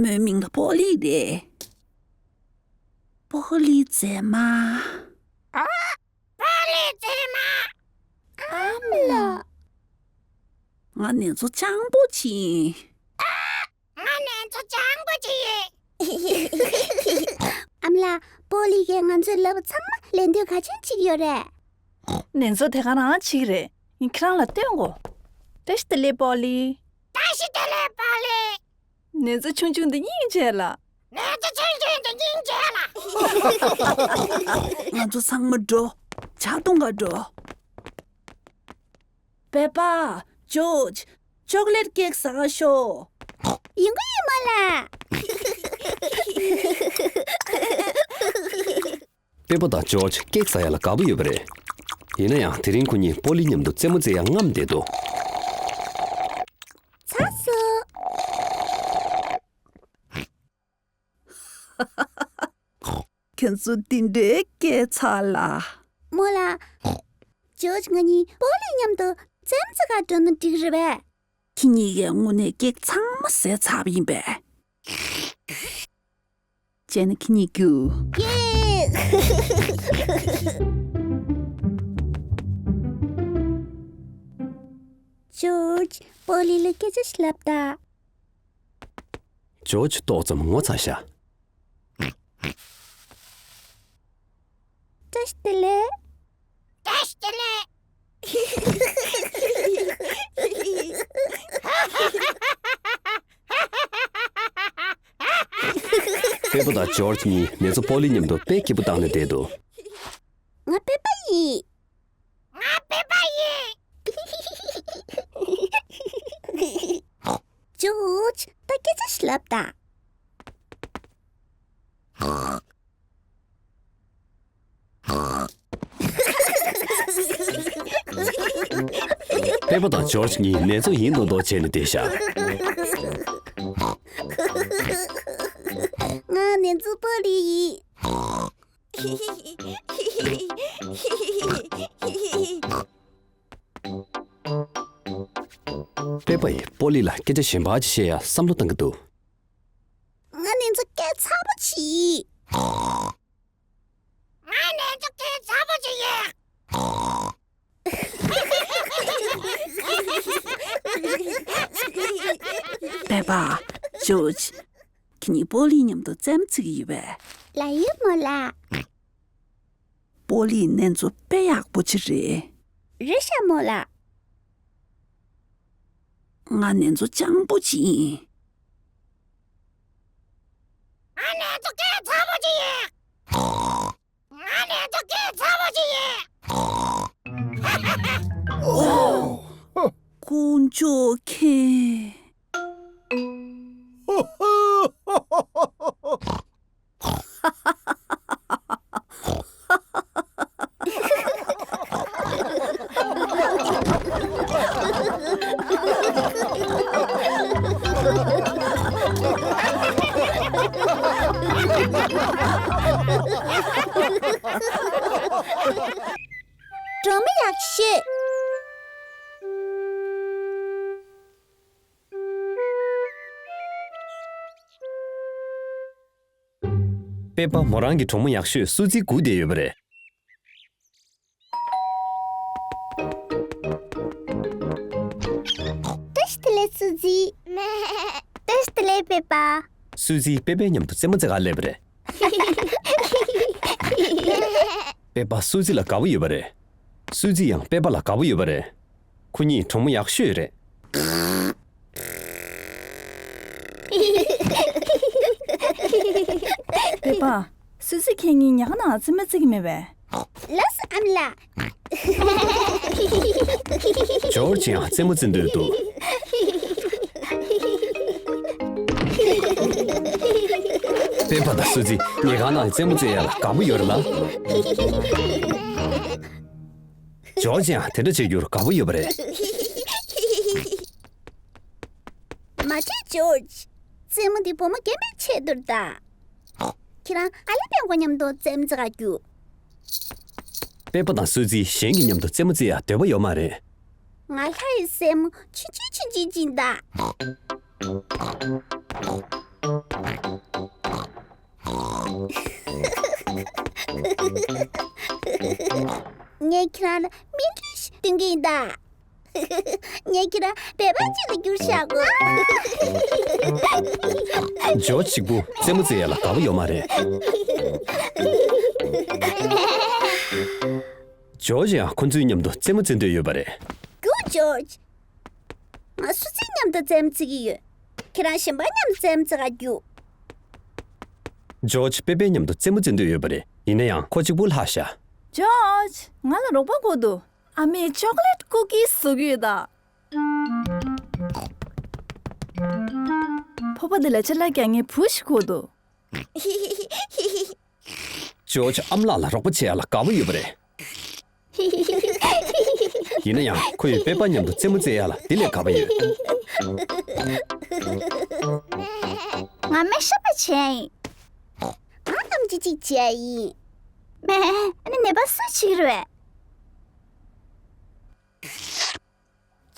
མོའི་མིང་ལ་པོ་ལི་རེད། པོ་ལི་མཛེས་མ། ཨ། པོ་ལི་མཛེས་མ། ཨ་མ་ལགས། ང་ནེ་ཙོ་སྤྱང་པོ་ཅིག་ཡིན། ང་ནེ་ཙོ་སྤྱང་པོ་ཅིག་ཡིན། ཨ་མ་ལགས། པོ་ལི་གིས་ང་ཚོའི་ལབ་པ་ཚང་མ་ལན་ལྡོག་གལ་ཆེན་ཅིག་ཡོད་རེད། ནེ་ཙོ་དེ་ག་རང་བྱེད་ཀྱི་རེད། ངས་ཁྱེད་རང་ལ་སྟོན་གོ། བཀྲ་ཤིས་བདེ་ལེགས་པོ་ལི། བཀྲ་ཤིས་བདེ་ལེགས་པོ་ལི། ནེ་ཙོ་ཆུང་ཆུང་འདི་སྙིང་རྗེ་ལ། ནེ་ཙོ་ཆུང་ཆུང་འདི་སྙིང་རྗེ་ལ། ང་ཚོ་ཚང་མ་འགྲོ། ཇ་འཐུང་ག་འགྲོ། པེ་པ། ཇོརྗ། ཅོག་ལེཊ་ཀེག་ཟ་ག་ཤོག་ཡོང་གི་ཡོད་མ་ལགས། པེ་པ་དང་ཇོརྗ་ཀེག་ཟ་ཡ་ལ་དགའ་པོ་ཡོད་པ་རེད། ཡིན་ན་ཡང་དེ་རིང་ཁོ་གཉིས་པོ་ལི་མཉམ་དུ་རྩེད་མོ་རྩེ་ཡ་རྔམ་བསྡད་འདུག་ཚར་སོང་། ཁྱེད་ཚོ་འདི་འདྲའི་སྐད་ཚགས་ལ། རྨོ་ལགས། ཇོརྗ་ང་གཉིས་པོ་ལི་མཉམ་དུ་རྩེད་མོ་རྩེ་གར་འགྲོ་ན་འགྲིག་རེད་པས། ཁྱེད་གཉིས་ཀས་དངོས་གནས་སྐད་ཚང་མ་ཟས་ཚར་བ་ཡིན་པས། བྱས་ན་ཁྱེད་གཉིས་རྒྱུགས། ཡེ། ཇོརྗ། པོ་ལི་ལ་སྐད་ཆ་ཞིག་ལབ་དང་། ཇོརྗ་ཏོག་ཙམ་ངོ་ཚ་ཤག་བཀྲ་ཤིས་བདེ་ལེགས། བཀྲ་ཤིས་བདེ་ལེགས། པེ་པ་དང་ཇོརྗ་གཉིས་ནེ་ཙོ་པོ་ལི་མཉམ་དུ་དཔེ་སྐྱིད་པོ་བཏང་ནས་བསྡད་འདུག་ང་པེ་པ་ཡིན། ང་པེ་པ་ཡིན། ཇོརྗ། ད་སྐད་ཆ་ཞིག་ལབ་དང་། པེ་པ་དང་ཇོརྗ་གཉིས་ནེ་ཙོ་ཡིན་མདོག་མདོག་བྱས་ནས་བསྡད་ཤག་ང་ནེ་ཙོ་པོ་ལི་ཡིན། པེ་པ་ཡིས་པོ་ལི་ལ་སྐད་ཆ་གཞན་པ་ཅིག་བཤད་ཡ་བསམ་བློ་བཏང་གི་འདུག་ང་ནེ་ཙོ་སྐད་ཚ་པོ་བྱེད། ང་ནེ་ཙོ་སྐད་ཚ་པོ་བྱེད་ཡ། པེ་པ། ཇོརྗ། ཁྱེད་གཉིས་པོ་ལི་མཉམ་དུ་རྩེད་མོ་རྩེ་གི་ཡོད་པས། ལགས་ཡོད་མོ་ལགས། པོ་ལི་ནེ་ཙོ་དཔེ་ཡག་པོ་ཅིག་རེད། རེད་ཤག་མོ་ལགས། ང་ནེ་ཙོ་སྤྱང་པོ་ཅིག་ཡིན། ང་ནེ་ཙོ་སྐད་ཚ་པོ་ཅིག་ཡིན། ང་ནེ་ཙོ་སྐད་ཚ་པོ་ཅིག་ཡིན། དཀོན་མཆོག་མཁྱེན། སྒྲོལ་མ་ཡག་ཤོས། པེ་པ་མོ་རང་གི་གྲོགས་མོ་ཡག་ཤོས་སུ་ཙི་སྒུག་བསྡད་ཡོད་པ་རེད། བཀྲ་ཤིས་བདེ་ལེགས་སུ་ཙི། བཀྲ་ཤིས་བདེ་ལེགས་པེ་པ། སུ་ཙི་པེ་པའི་མཉམ་དུ་རྩེད་མོ་རྩེ་གར་སླེབས་པ་རེད། པེ་པ་སུ་ཙི་ལ་དགའ་པོ་ཡོད་པ་རེད། སུ་ཙི་ཡང་པེ་པ་ལ་དགའ་པོ་ཡོད་པ་རེད། ཁོ་གཉིས་གྲོགས་མོ་ཡག་ཤོས་རེད། པེ་པ། སུ་ཙི་ཁྱེད་གཉིས་ཉལ་ཁང་ནང་རྩེད་མོ་རྩེ་གི་མེད་པས། ལགས་སོ་ཨ་མ་ལགས། ཇོརྗ་ཡང་རྩེད་མོ་རྩེ་འདོད་འདུག་པེ་པ་དང་སུ་ཙི་ཉལ་ཁང་ནང་རྩེད་མོ་རྩེ་ཡ་ལ་དགའ་པོ་ཡོད་རེད་ལ། ཇོརྗ་ཡང་དེ་འདྲ་བྱེད་རྒྱུར་དགའ་པོ་ཡོད་པ་རེད། མ་བྱེད་ཇོརྗ། རྩེད་མོ་འདི་བུ་མོ་རྒན་པའི་ཆེད་དུ་རེད་ད། ཁྱེད་རང་ཨ་ལེ་པན་གོ་མཉམ་དུ་རྩེད་མོ་རྩེ་ག་རྒྱུགས། པེ་པ་དང་སུ་ཙི་གཞན་གྱི་མཉམ་དུ་རྩེད་མོ་རྩེ་ཡ་འདོད་པ་ཡོད་མ་རེད། ང་ལྷ་ཡི་སྲས་མོ་ཆུང་ཆུང་ཆུང་ཆུང་ཅིག་ཡིན་ད། ངས་ཁྱེད་རང་ལ་སྨན་བཅོས་ཤིག་སྟོན་གྱི་ཡིན་ད། ངས་ཁྱེད་རང་སྦལ་པ་ཅིག་ལ་འགྱུར་བཞག་གོ། ཇོ་གཅིག་པུ་རྩེད་མོ་རྩེ་ཡ་ལ་དགའ་པོ་ཡོད་མ་རེད། ཇོ་ཡང་ཁོ་ཚོའི་མཉམ་དུ་རྩེད་མོ་རྩེ་འདོད་ཡོད་པ་རེད། རྒྱུགས་ཇོ། ང་སུ་ཙི་མཉམ་དུ་རྩེད་མོ་རྩེ་གི་ཡོད། ཁྱེད་རང་གཞན་པ་མཉམ་དུ་རྩེད་མོ་རྩེ་ག་རྒྱུགས། ཇོ་པེ་པེ་མཉམ་དུ་རྩེད་མོ་རྩེ་འདོད་ཡོད་པ་རེད། ཡིན་ན་ཡང་ཁོ་གཅིག་པུ་ལྷག་ཤག་ཇོ། ང་ལ་རོགས་པ་དགོས་འདུག་ཨ་མས་ཅོག་ལེ་ཊི་ཀུ་ཀིས་བཟོ་གི་ཡོད་ད། ཕོར་པ་འདི་ལ་ཅ་ལག་རྒྱག་མཁན་བུ་ཞིག་དགོས་འདུག་ཇོ་ཨ་མ་ལགས་ལ་རོགས་པ་བྱེད་ཡ་ལ་དགའ་པོ་ཡོད་པ་རེད། ཡིན་ན་ཡང་ཁོ་ཡིས་པེ་པ་མཉམ་དུ་རྩེད་མོ་རྩེ་ཡ་ལ་དེ་ལས་དགའ་པོ་ཡོད། ང་མེ་ཤ་པ་བྱས་ཡིན། ང་ཨམ་ཆི་གཅིག་བྱས་ཡིན། མེ། ཨ་ནི་ནད་པ་སུ་བྱེད་ཀྱི་རེད།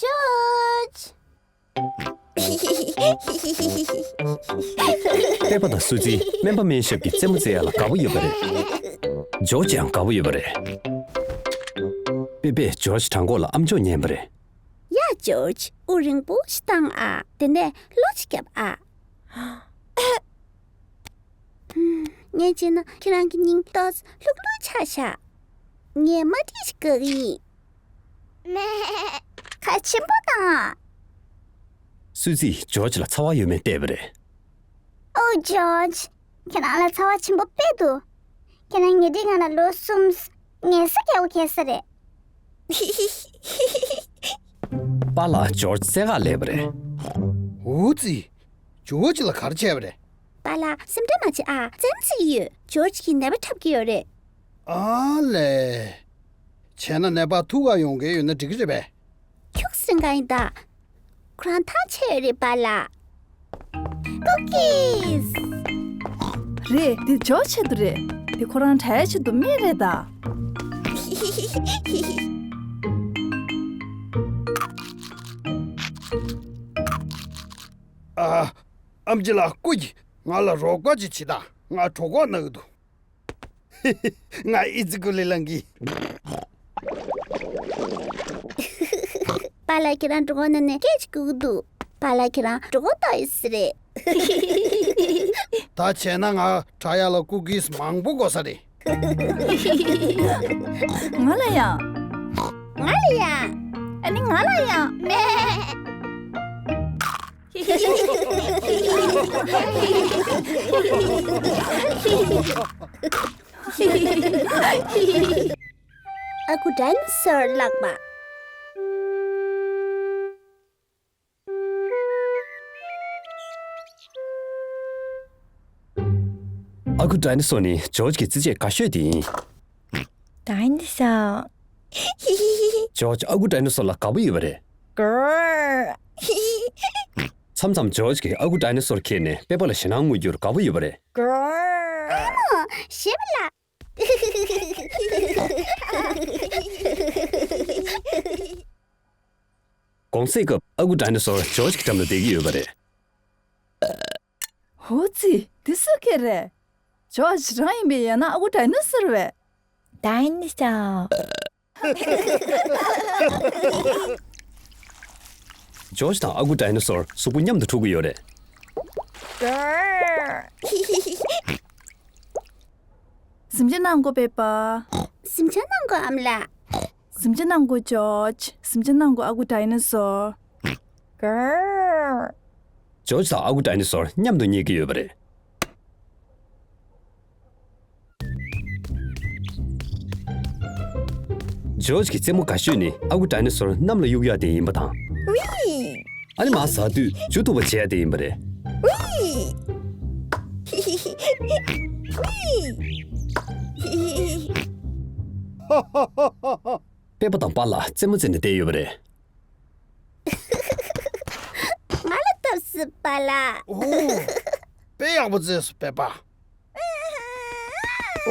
ཇོ། པེ་པ་དང་སུ་ཙི་སྨན་པ་སྨན་ཞབས་ཀྱི་རྩེད་མོ་རྩེ་ཡ་ལ་དགའ་པོ་ཡོད་པ་རེད། ཇོ་ཡང་དགའ་པོ་ཡོད་པ་རེད། པེ་པས་ཇོ་དྲང་པོ་ལ་ཨམ་ཅོག་ཉན་པ་རེད། ཡ་ཇོ། དབུགས་རིང་པོ་ཞིག་བཏང་ཨ། དེ་ནས་གློ་ཞིག་བརྒྱབ་ཨ། ངས་བྱས་ན་ཁྱེད་རང་གི་སྙིང་ཏོག་ཙམ་ལྷུག་ལྷུག་ཆགས་ཤག་ངས་མ་ཏྲིས་ཤིག་བཀག་གི་ཡིན། མེ། ཁ་ཆེན་པོ་བཏང་། སུ་ཙིས་ཇོ་ལ་ཚ་བ་ཡོད་མེད་བལྟས་པ་རེད། ཨོ་ཇོ། ཁྱེད་རང་ལ་ཚ་བ་ཆེན་པོ་དཔེ་འདུག་ཁྱེད་རང་ཉལ་ཁྲིའི་སྒང་ལ་ལོ་གསུམ་ཉལ་ས་རྒྱག་པ་གལ་ས་རེད། པཱ་ལགས་ཇོརྗ་རྩེད་གར་སླེབས་པ་རེད། འུ་ཙི། ཇོརྗ་ལ་ག་རེ་བྱས་པ་རེད། པཱ་ལགས་སེམས་ཁྲལ་མ་བྱེད་ཨ། རྩེད་མོ་རྩེ་གི་ཡོད། ཇོརྗ་གིས་ནད་པ་འཁྲབ་ཀྱི་ཡོད་རེད། ཨ་ལས། བྱས་ན་ནད་པ་ཐུག་ག་ཡོང་མཁན་ཡོད་ན་འགྲིག་གི་རེད་པས། ཁྱུག་སེང་ག་ཡིན་ད། ཁོ་རང་ཐག་ཆད་ཡོད་རེད་པཱ་ལགས། ཀུ་ཀིས། རེད། འདི་ཇོ་ཆེད་དུ་རེད། འདི་ཁོ་རང་གྲྭ་ཡ་ཆེད་དུ་སྨན་རེད་ད། ཨ། ཨམ་ཆི་ལགས་སྐུ་མཁྱེན། ང་ལ་རོགས་པ་ཅིག་བྱེད་དང་། ང་གྲོད་ཁོག་ན་གི་འདུག་ང་ཨི་ཙི་ཀུ་ལི་ལང་གི། པཱ་ལགས་ཁྱེད་རང་གྲོད་ཁོག་ན་ནས་སྐད་ཅིག་ལྐུག་གི་འདུག་པཱ་ལགས་ཁྱེད་རང་གྲོད་ཁོག་ལྟོགས་ཡོད་ས་རེད། ད་བྱས་ན་ང་གྲྭ་ཡ་ལ་ཀུ་ཀིས་མང་པོ་དགོས་ས་རེད། ང་ལ་ཡང་། ང་ལ་ཡང་། ཨ་ནི་ང་ལ་ཡང་། མེ། ཨ་ཁུ་ཌའི་ནོ་སོར་ལགས་པ། ཨ་ཁུ་ཌའི་ནོ་སོར་ནི་ཇོརྗ་གི་རྩེད་ཆས་དགའ་ཤོས་དེ་ཡིན། ཌའི་ནོ་སོར། ཇོརྗ་ཨ་ཁུ་ཌའི་ནོ་སོར་ལ་དགའ་པོ་ཡོད་པ་རེད། གུར། མཚམས་མཚམས་ཇོརྗ་གིས་ཨ་ཁུ་ཌའི་ནོ་སོར་ཁྱེར་ནས་པེ་པ་ལ་ཞེད་སྣང་དངོས་རྒྱུར་དགའ་པོ་ཡོད་པ་རེད། གུར། ཞེས་པ་ལ། གུང་སེང་སྐབས་ཨ་ཁུ་ཌའི་ནོ་སོར་ཇོརྗ་གི་འགྲམ་དུ་བསྡད་ཀྱི་ཡོད་པ་རེད། ཧོ་ཙི། འདི་སུ་སྐད་རེད། ཇོརྗ་རང་ཡིན་པས། ཡང་ན་ཨ་ཁུ་ཌའི་ནོ་སོར་བས། ཌའི་ནོ་སོར། ཇོརྗ་དང་ཨ་ཁུ་ཌའི་ནོ་སོར་གཟུགས་པོ་མཉམ་དུ་འཁྲུག་གི་ཡོད་རེད། གཟིམ་ཆ་གནང་གོ་པེ་པ། གཟིམ་ཆ་གནང་གོ་ཨ་མ་ལགས། གཟིམ་ཆ་གནང་གོ་ཇོརྗ། གཟིམ་ཆ་གནང་གོ་ཨ་ཁུ་ཌའི་ནོ་སོར། གུར། ཇོརྗ་དང་ཨ་ཁུ་ཌའི་ནོ་སོར་མཉམ་དུ་ཉལ་གྱི་ཡོད་པ་རེད། ཇོརྗ་གི་རྩེད་མོ་དགའ་ཤོས་ནི་ཨ་ཁུ་ཌའི་ནོ་སོར་གནམ་ལ་གཡུག་ཡག་དེ་ཡིན་པ་དང་། ཝི། ཨ་ནི་མར་ཟགས་དུས་མཇུག་རྟུག་པ་བྱེད་ཡག་དེ་ཡིན་པ་རེད། ཝི། ཝི། པེ་པ་དང་པཱ་ལགས་རྩེད་མོ་རྩེ་ནས་བསྡད་ཡོད་པ་རེད། ང་ལ་ལྟོས་སི་པཱ་ལགས། ཨོ། དཔེ་ཡག་པོ་རྩེས་སོང་པེ་པ།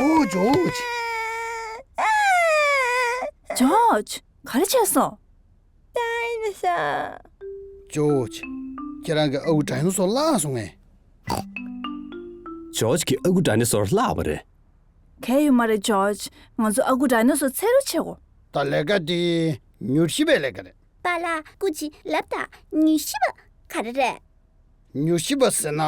ཨོ་ཇོརྗ། ཇོརྗ། ག་རེ་བྱས་སོང་། ཌའི་ནོ་སོར། ཇོརྗ། ཁྱེད་རང་གི་ཨ་ཁུ་ཌའི་ནོ་སོར་བརླག་སོང་ངས། ཇོརྗ་གི་ཨ་ཁུ་ཌའི་ནོ་སོར་བརླག་པ་རེད། གལ་ཡོད་མ་རེད་ཇོརྗ། ང་ཚོ་ཨ་ཁུ་ཌའི་ནོ་སོར་འཚོལ་རོགས་བྱེད་དགོས། ད་ལས་ཀ་དེ་མྱུལ་ཞིབ་པའི་ལས་ཀ་རེད། པཱ་ལགས་སྐུ་མཁྱེན་ལབ་དང་། མྱུལ་ཞིབ་པ་ག་རེ་རེད། མྱུལ་ཞིབ་པ་ཟེར་ན་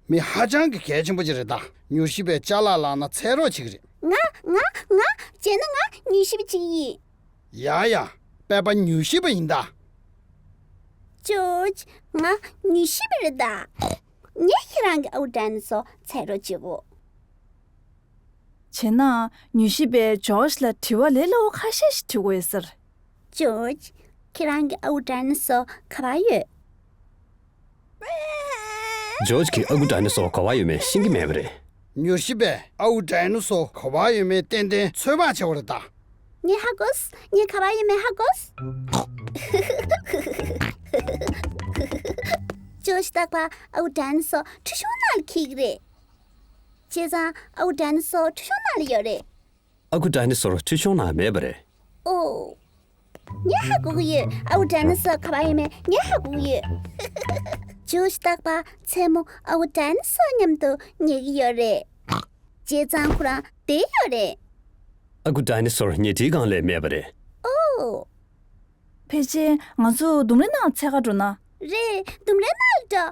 མི་ཧ་ཅང་གི་གལ་ཆེན་པོ་ཅིག་རེད་ད། མྱུལ་ཞིབ་པས་ཅ་ལག་བརླག་ན་འཚོལ་རོགས་བྱེད་ཀྱི་རེད། ང་ང་ང་བྱས་ན་ང་མྱུལ་ཞིབ་པ་ཅིག་ཡིན། ཡ་ཡ། པེ་པ་མྱུལ་ཞིབ་པ་ཡིན་ད། ཇོརྗ། ང་མྱུལ་ཞིབ་པ་རེད་ད། ངས་ཁྱེད་རང་གི་ཨ་ཁུ་ཌའི་ནོ་སོར་འཚོལ་རོགས་བྱེད་དགོས། བྱས་ན་མྱུལ་ཞིབ་པས་ཇོརྗ་ལ་དྲི་བ་ལས་སླ་བོ་ཁ་ཤས་ཤིག་དྲི་དགོས་ཡོད་ས་རེད། ཇོརྗ། ཁྱེད་རང་གི་ཨ་ཁུ་ཌའི་ནོ་སོར་ག་པར་ཡོད། ཇོརྗ་གིས་ཨ་ཁུ་ཌའི་ནོ་སོར་ག་པར་ཡོད་མེད་ཤེས་ཀྱི་མེད་པ་རེད། མྱུལ་ཞིབ་པས་ཨ་ཁུ་ཌའི་ནོ་སོར་ག་པར་ཡོད་མེད་ཏན་ཏན་ཚོད་དཔག་བྱེད་པ་རེད་ད། ངས་ཧ་གོ་སོང་། ངས་ག་པར་ཡོད་མེད་ཧ་གོ་སོང་། ཇོརྗ་རྟག་པར་ཨ་ཁུ་ཌའི་ནོ་སོར་ཁྲུས་གཞོང་ནང་ལ་འཁྱེར་གྱི་རེད། བྱས་ཙང་ཨ་ཁུ་ཌའི་ནོ་སོར་ཁྲུས་གཞོང་ནང་ལ་ཡོད་རེད། ཨ་ཁུ་ཌའི་ནོ་སོར་ཁྲུས་གཞོང་ནང་མེད་པ་རེད། ཨོ། ངས་ཧ་གོ་གི་ཡོད། ཨ་ཁུ་ཌའི་ནོ་སོར་ག་པར་ཡོད་མེད་ངས་ཧ་གོ་གི་ཡོད། ཇོརྗ་རྟག་པར་མཚན་མོ་ཨ་ཁུ་ཌའི་ནོ་སོར་མཉམ་དུ་ཉལ་གྱི་ཡོད་རེད། བྱས་ཙང་ཁོ་རང་བསྡད་ཡོད་རེད། ཨ་ཁུ་ཌའི་ནོ་སོར་ཉལ་ཁྲིའི་སྒང་ལ་མེད་པ་རེད། ཨོ། ཕལ་ཆེར་ང་ཚོ་ལྡུམ་རའི་ནང་འཚོལ་ག་འགྲོ་ན། རེད། ལྡུམ་རའི་ནང་ལ་འགྲོ།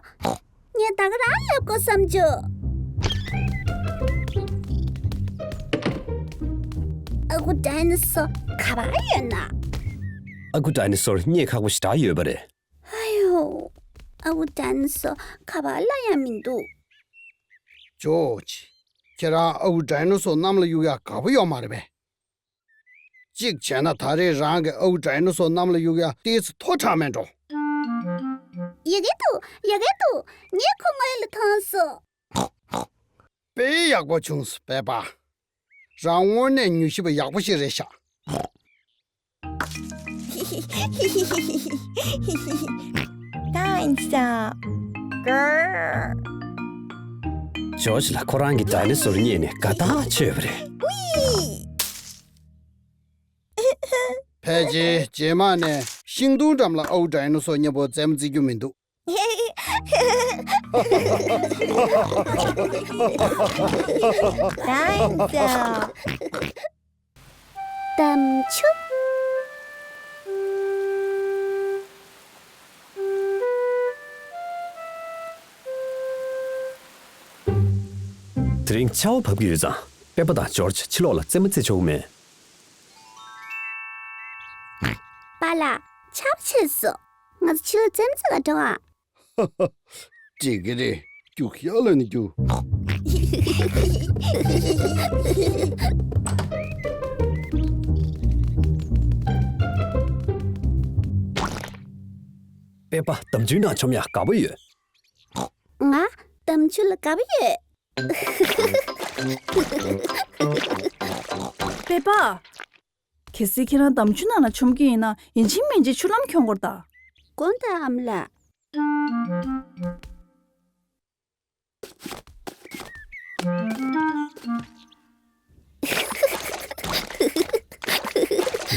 ངས་ད་ག་རང་ལབ་དགོས་བསམ་བྱུང་། ཨ་ཁུ་ཌའི་ནོ་སོར་ག་པར་ཡོད་ན། ཨ་ཁུ་ཌའི་ནོ་སོར་རྙེད་ཁག་པོ་ཞེ་དྲག་ཡོད་པ་རེད། ཨ་ཡོ། ཨ་ཁུ་ཌའི་ནོ་སོར་ག་པར་བརླག་ཡ་མི་འདུག་ཇོ་ཇི། ཁྱེད་རང་ཨའུ་ཌའི་ནོ་སོར་གནམ་ལ་གཡུག་ཡག་དགའ་པོ་ཡོད་མ་རེད་པས། གཅིག་བྱས་ན་ད་རེས་རང་གི་ཨའུ་ཌའི་ནོ་སོར་གནམ་ལ་གཡུག་ཡག་ཏོག་ཙམ་མཐོ་དྲགས་མེད་འགྲོ། ཡ་གི་འདུག་ཡ་གི་འདུག་ངས་ཁོ་ངོས་ལ་མཐོང་སོང་། དཔེ་ཡག་པོ་བྱུང་སོང་པེ་པ། རང་དངོས་གནས་མྱུལ་ཞིབ་པ་ཡག་པོ་ཞིག་རེད་ཤག་ད་ཡིན་ས། ཇོ་ཇི་ལ་ཁོ་རང་གི་ཌའི་ནོ་སོར་རྙེད་ནས་དགའ་ཐག་ཆོད་པ་རེད། ཕལ་ཆེར་རྗེས་མ་ནས་ཤིང་སྡོང་འགྲམ་ལ་ཨའུ་ཌའི་ནོ་སོར་མཉམ་པོ་རྩེད་མོ་རྩེ་རྒྱུ་མི་འདུག་ད་ཡིན་ས། དམ་ཆུ། དེ་རིང་ཆར་པ་བབས་ཀྱི་ཡོད་ཙང་པེ་པ་དང་ཇོར་ཇི་ཕྱི་ལོགས་ལ་རྩེད་མོ་རྩེ་ཆོག་གི་མེད། པཱ་ལགས། ཆར་པ་ཆད་སོང་། ང་ཚོ་ཕྱི་ལ་རྩེད་མོ་རྩེ་ག་འགྲོ་ཨ། འགྲིག་གི་རེད། རྒྱུག་ཤར་ལ་ནི་རྒྱུག་པེ་པ་འདམ་ཆུའི་ནང་མཆོང་ཡག་དགའ་པོ་ཡོད། ང་འདམ་ཆུ་ལ་དགའ་པོ་ཡོད། པེ་པ། གལ་སྲིད་ཁྱེད་རང་འདམ་ཆུ་ནང་ལ་མཆོང་གི་ཡིན་ན་ཡིན་གཅིག་མིན་གཅིག་ཆུ་ལྷམ་གྱོན་དགོས་རེད་ད། དགོངས་དག་ཨ་མ་ལགས།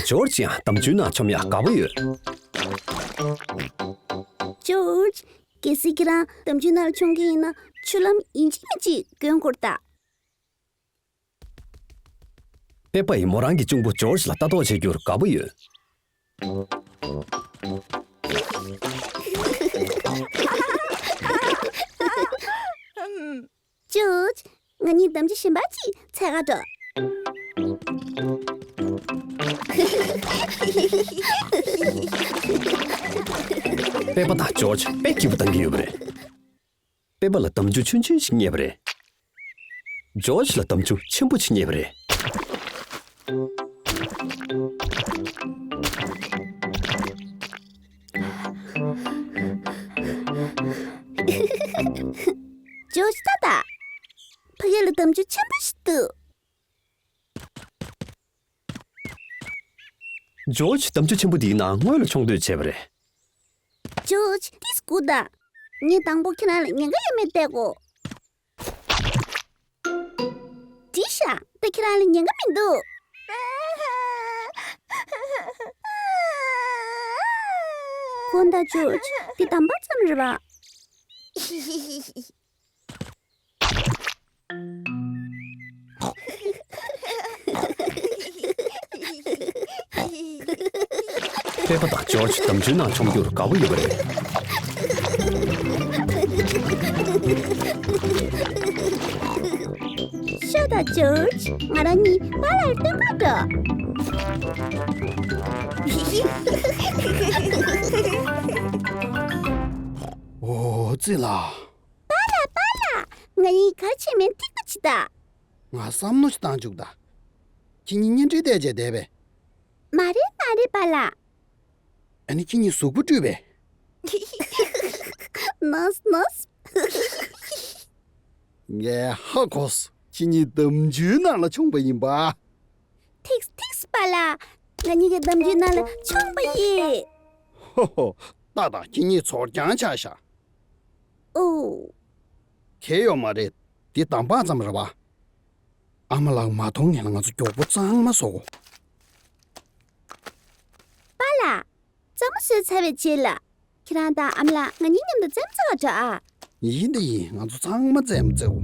ཇོར་ཇི་ཡང་འདམ་ཆུའི་ནང་མཆོང་ཡག་དགའ་པོ་ཡོད། ཇོར་ཇི། གལ་སྲིད་ཁྱེད་རང་འདམ་ཆུའི་ནང་ལ་མཆོང་གི་ཡིན་ན་ཆུ་ལྷམ་ཡིན་གཅིག་མིན་གཅིག་གྱོན་དགོས་རེད་ད། པེ་པ་ཡིས་མོ་རང་གི་གཅུང་པོ་ཇོར་ཇི་ལ་ལྟ་རྟོག་བྱེད་རྒྱུར་དགའ་པོ་ཡོད། ཇོར་ཇི། ང་གཉིས་འདམ་ཆུ་གཞན་པ་ཅིག་འཚོལ་ག་འགྲོ། པེ་པ་དང་ཇོར་ཇི་དཔེ་སྐྱིད་པོ་བཏང་གི་ཡོད་པ་རེད། པེ་པ་ལ་འདམ་ཆུ་ཆུང་ཆུང་ཞིག་རྙེད་པ་རེད། ཇོར་ཇི་ལ་འདམ་ཆུ་ཆེན་པོ་ཞིག་རྙེད་པ་རེད། ཇོར་ཇི་ལྟ་ད། ཕ་གི་ལ་འདམ་ཆུ་ཆེན་པོ་ཞིག་འདུག་ཇོར་ཇི་འདམ་ཆུ་ཆེན་པོ་འདིའི་ནང་ངོས་ལ་མཆོང་འདོད་བྱས་པ་རེད། ཇོར་ཇི་ཏིས་སྒུག་དང་། ངས་དང་པོ་ཁྱེད་རང་ལ་ཉེན་ཁ་ཡོད་མེད་བལྟ་དགོས། འགྲིག་ཤག་ད་ཁྱེད་རང་ལ་ཉེན་ཁ་མི་འདུག་དགོངས་དག་ཇོར་ཇི། འདི་དམ་པ་ཙམ་རེད་པ། པེ་པ་དང་ཇོར་ཇི་འདམ་ཆུའི་ནང་མཆོང་རྒྱུར་དགའ་པོ་ཡོད་པ་རེད། ཤོག་དང་ཇོར་ཇི། ང་རང་གཉིས་པཱ་ལགས་སྟོན་ག་འགྲོ། འོ་ཙི་ལ། པཱ་ལགས། པཱ་ལགས། ང་གཉིས་ག་རེ་བྱས་མིན་ཐིག་པ་བྱེད་དང་། ང་བསམ་མནོ་ཞིག་བཏང་བཅུག་ད། ཁྱེད་གཉིས་གཉེན་སྒྲིག་བལྟས་བྱས་བསྡད་པས། མ་རེད་མ་རེད་པཱ་ལགས། ཨ་ནི་ཁྱེད་གཉིས་གཟུགས་པོ་བཀྲུས་པས། ནོས་ནོས། ངས་ཧ་གོ་སོང་། ཁྱེད་གཉིས་འདམ་ཆུའི་ནང་ལ་མཆོངས་པ་ཡིན་པ། ཐིགས་ཐིགས་པཱ་ལགས། ང་གཉིས་ཀྱིས་འདམ་ཆུའི་ནང་ལ་མཆོངས་པ་ཡིན། ཧོ་ཧོ། ཏག་ཏག་ཁྱེད་གཉིས་ཚོར་རྐྱང་ཆགས་ཤག་ཨོ། གལ་ཡོད་མ་རེད། འདི་དམ་པ་ཙམ་རེད་པ། ཨ་མ་ལགས་མ་མཐོང་ངེས་ལ་ང་ཚོ་མགྱོགས་པོ་གཙང་མ་བཟོ་དགོས། པཱ་ལགས། གཙང་མ་བཟོས་ཚར་བའི་རྗེས་ལ། ཁྱེད་རང་དང་ཨ་མ་ལགས་ང་གཉིས་མཉམ་དུ་རྩེད་མོ་རྩེ་བར་འགྲོ་ཨ། ཡིན་དེ་ཡིན། ང་ཚོ་ཚང་མ་རྩེད་མོ་རྩེའོ།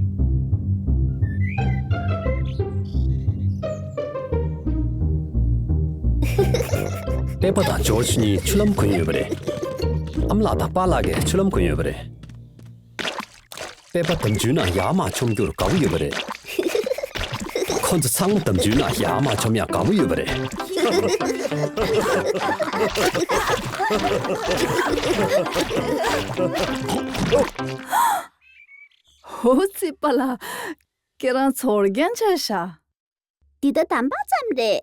པེ་པ་དང་ཇོར་ཇི་གཉིས་ཆུ་ལྷམ་གོན་ཡོད་པ་རེད། ཨ་མ་ལགས་དང་པཱ་ལགས་ཀྱིས་ཆུ་ལྷམ་གོན་ཡོད་པ་རེད། པེ་པ་འདམ་ཆུའི་ནང་ཡར་མར་མཆོང་རྒྱུར་དགའ་པོ་ཡོད་པ་རེད། ཁོ་ཚོ་ཚང་མ་འདམ་ཆུའི་ནང་ཡར་མར་མཆོང་ཡག་དགའ་པོ་ཡོད་པ་རེད། ཧོ་ཙི་པ་ལ། ཁྱེད་རང་ཚོར་རྒྱན་ཆ་ཤ། འདི་ད་དམ་པ་ཙམ་རེད།